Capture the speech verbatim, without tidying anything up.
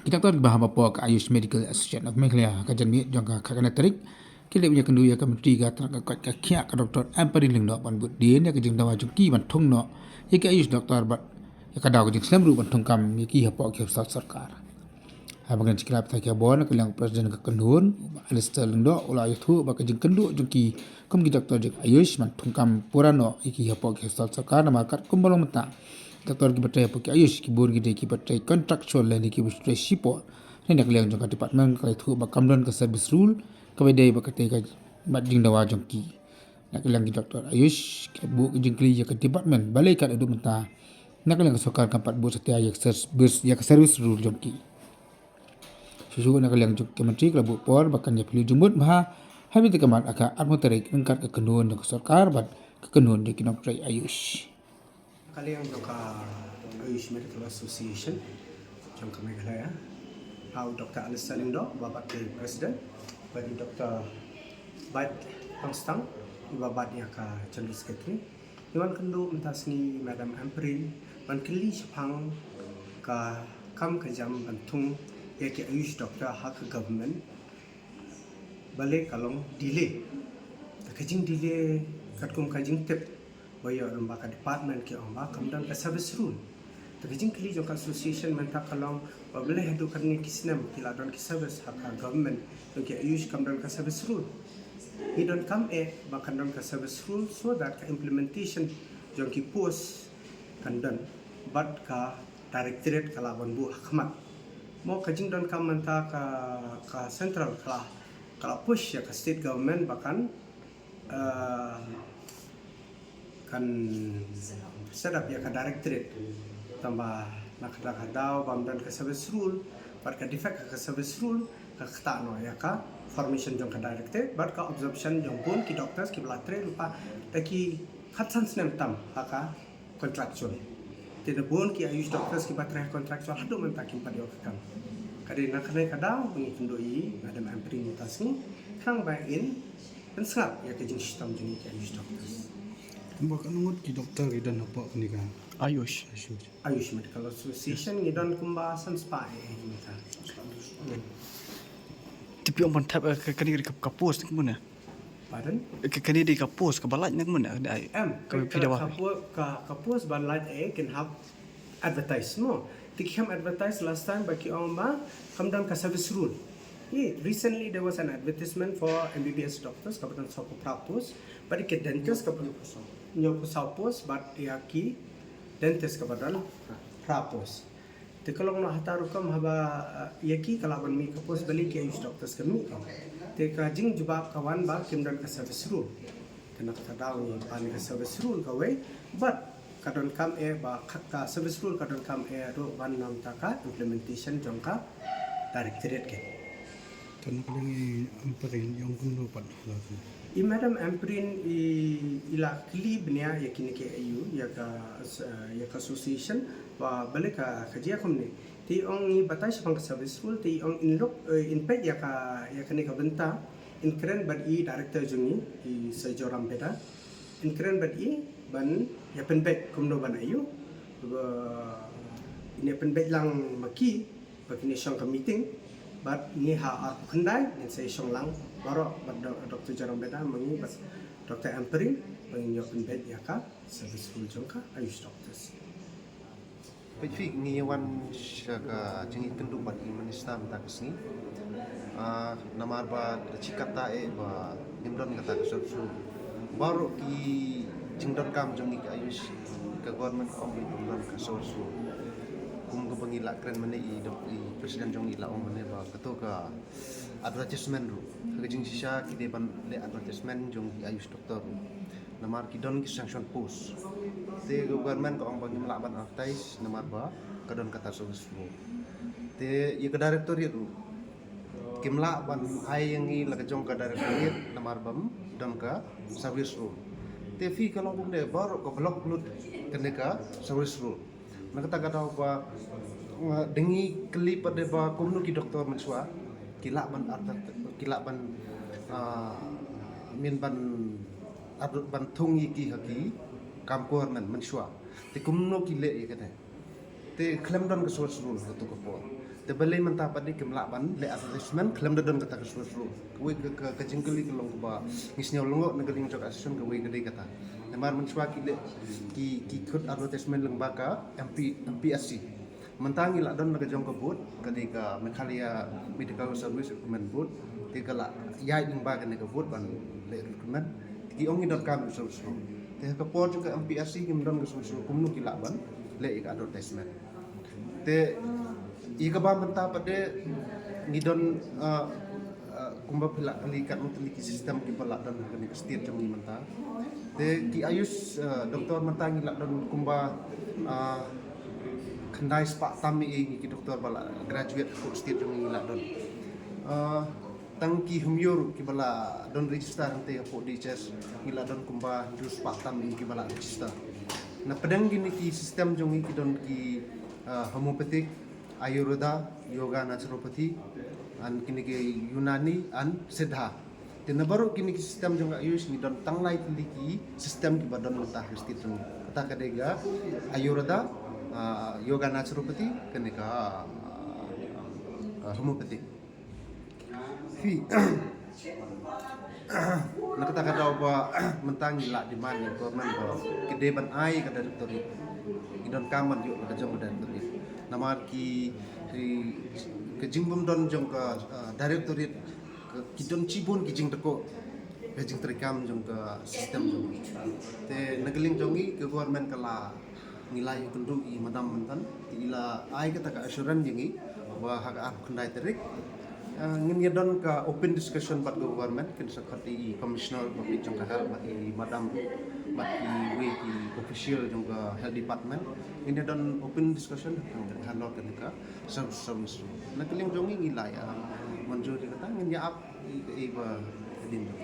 Ki doktor kiba hap hapoh ka Ayush Medical Association of Meghalaya ha ka janmiet jong ka khatkhana tarik ki la ïakynduh ïa ka myntri ka tnat ka koit ka khiah ka Doktor Ampareen Lyngdoh ban bud dien ïa ka jingdawa jong ki ban thung noh ïa ki Ayush doktor bad ïa ka daw ka jingslem ruh ban thung kam ïa ki hapoh ki hospital sorkar. Haba kren sha ki lad pathai khubor na ka liang u President ka kynhun, Alistair Lyngdoh, u la ïathuh ba ka jingkynduh jong ki kum ki doktor jong Ayush ban thung kam pura noh ïa ki hapoh ki hospital sorkar namar katkum ba long mynta ki doktor kiba trei hapoh ki Ayush ki bun ki dei kiba trei contractual lane kiba trei shipor. Na ka liang jong ka department ka la ïathuh ba kam don ka service rule kaba dei ba ka tei ka bad jingdawa jong ki. Na ka liang ki doktor Ayush ki la buh ka jingkylli ïa ka department balei kat haduh mynta na ka liang ka sorkar kam pat buh satia ïa ka service, ïa ka service rule jong ki. Shuh shuh na ka liang jong ka myntri ka la buh por ba kan ïapyllait jingmut bha ha mynta ka mat ha ka arphew tarik ryngkat ka kynhun jong ka sorkar bad ka kynhun jong ki nongtrei Ayush. Ka liang jong ka Ayush Medical Association jong ka Meghalaya, ha u Doktor Alistair Lyngdoh uba bat ki president bad u Doktor Beit Pangstang uba bat ïa ka general secretary. Ngi wan kynduh mynta sngi Madam Ampareen ban kylli shaphang ka kam ka jam ban thung ïa ki Ayush doctor ha ka government. Balei ka long delay? Te ka jing delay katkum ka jingtip ba ïoh lem ba ka department ki ong ba kam don ka service rule. Te ka jingkylli jong ka association mynta ka long ba balei haduh katne ki snem ki la don ki service ha ka government jong ki Ayush kam don ka service rule. Ngi donkam eh ba kan don ka service rule so that ka implementation jong ki post kan don bad ka directorate ka lah ban buh ha khmat. Mo ka jingdonkam mynta ka, ka central ka lah, ka lah push ïa ka state government ba kan, eh, kan set up ïa ka directorate. Tangba na kata ka daw bym don ka service rule bad ka defect ka service rule ka ktah noh ïa ka formation jong ka directorate bad ka absorption jong bun ki doctors kiba la trei lypa da ki khatsan snem tam ha ka contractual. Te da bun ki Ayush doctors kiba trei contractual haduh mynta kim pat ïoh ka kam. Ka dei na kane ka daw ba ngi kynduh ïa i Madam Ampareen mynta sngi khnang ba in pynsngap ïa ka jingshitom jong ngi ki Ayush doctors. Kumba katno ngut ki doctor ki don hapoh kane ka Ayush. Ayush. Ayush Medical Association ngi don kumba san spah eh mynta. Te phi ong ban thep, eh, ka, kane ka, ka post ne kumne? Pardon? Ka, kane dei ka post kaba lait ne kumne? Em, ka, ka, ka, ka post ba lait eh kin hap advertise mo. Te ki kham advertise last time ba ki ong ba kam don ka service rule. Ye, recently there was an advertisement for M B B S doctors kaba don sawphew phra post, bad ki dentist kaba don hynñiewphew saw post, bad ïa ki dentist kaba don phra post. Te ka long noh hata rukom haba, eh, ïa ki ka lah ban mih ka post balei ki Ayush doctors ka mih ka. Te ka jingjubab ka wan ba kim don ka service rule. Te na kata daw ngi pan ka service rule kawei bad ka donkam eh ba ka, ka service rule ka donkam eh ruh ban namta ka implementation jong ka directorate ka. Te na ka liang i Ampareen i ong kumno pat la tu? I Madam Ampareen i, i la kylli bniah ïa kine ki A U, ïa ka, ïa ka association ba balei ka, ka jia kumne. Te i ong ngi batai shaphang ka service rule, te i ong in luk, eh, in peit ïa ka, ïa kane ka bynta, in kren bad i director jong ngi, i Sir Joram Beda. In kren bad i ban ïa pynbeit kumno ban ïoh. Ba in ïa pynbeit lang ma ki ba kin ïa shong ka meeting bad ngi ha arphew khyndai ngin sa ïa shong lang baroh bad Do-, Doktor Joram Beda ma ngi bad Doktor Ampareen ba ngin ïa pynbeit ïa ka service rule jong ka Ayush doctors. Peit phi ngi wan sha ka jingïakynduh bad i minister mynta ka sngi. Ah, namar ba da shi katta eh ba ngim don kata ka service rule. Baroh ki jingdonkam jong ngi ka Ayush ka government ka ong ba ngim don ka service rule. Kum kaba ngi la kren mynne i dok i president jong ngi la ong mynne ba kato ka advertisement ruh. Ka jingshisha ki dei ban leh advertisement jong i Ayush doctor ruh. Namar ki don ki sanction post. Te ka government ka ong ba ngim lah ban advertise namar ba ka don kata service rule. Te ïa ka directorate ruh kim lah ban ai ïa ngi la ka jong ka directorate namar bym don ka service rule. Te phi ka long kumne baroh ka block lut kane ka service rule. Na kata ka daw ba, uh, da ngi kylli pat de ba kumno ki doktor mynshuwa ki lah ban artat, ki lah ban, uh, min ban artat ban thung ïa ki ha ki kam government mynshuwa. Te kumno ki leh ïa kane. Te khlem don ka source rule ha kato ka por. Te balei mynta pat de kim lah ban leh advertisement khlem da don kata ka source rule. Kawei ka, ka, ka jingkylli ka long kaba ngi sngew lyngngoh na ka liang jong ka association, kawei ka dei kata. Namar mynshuwa ki leh, ki, ki khot advertisement lyngba ka M P, M P S C. Mynta ngi la don na ka jong ka board, ka dei ka Meghalaya Medical Service Recruitment Board. Te ka la ïaid lyngba kane ka board ban leh recruitment. Te ki ong ngi donkam source rule. Te ha ka por jong ka M P S C kim don ka source rule, kumno ki lah ban leh ïa ka advertisement. Te ïa kaba mynta pat de ngi don, ah, ah, kumba phi la kylli katno tylli ki system kiba la don ha kane ka state jong ngi mynta. Te ki AYUSH, ah, doctor mynta ngi la don kumba, ah, khyndai spah tam ïa ngi ki doctor ba la graduate ha ka state jong ngi la don. Ah, tang ki hynñiew ruh kiba la don register hangtei hapoh D H S, ngi la don kumba hynñiew spah tam ïa ngi kiba la register. Na pdeng kine ki system jong ngi ki don ki, ah, homeopathic, Ayurveda, yoga, naturopathy, and kine ki Unani and Siddha. Te na baroh kine ki system jong ka AYUSH ngi don tang lai tylli ki system kiba don mynta ha ka state jong ngi. Kata ka dei ka Ayurveda, ah, yoga, naturopathy, kane ka, ah, ah, homeopathy. Phi, na kata ka daw ba mynta ngi la demand ïa ka government ba ka dei ban ai ka directorate. Ngi donkam ban ïoh ka jong ka directorate. Namar ki, ki, ka jingbym don jong ka, ah, directorate, ka, ki don shibun ki jingtyrkhong, ka jingtreikam jong ka system jong ngi. Te na ka liang jong ngi ka government ka la, ngi la ïakynduh ïa i Madam mynta, te i la ai kata ka assurance ïa ngi ba ha ka arphew khyndai tarik, ah, ngin ïa don ka open discussion bad ka government, kin sa khot i Commissioner ba peit jong ka health bad i Madam bad kiwei ki official jong ka health department. Ngin ïa don open discussion halor kane ka service, service. Na ka liang jong ngi ngi la ïa mynjur ïa kata, ngin ïa ap ïa ka, ïa ka ba ka dien jong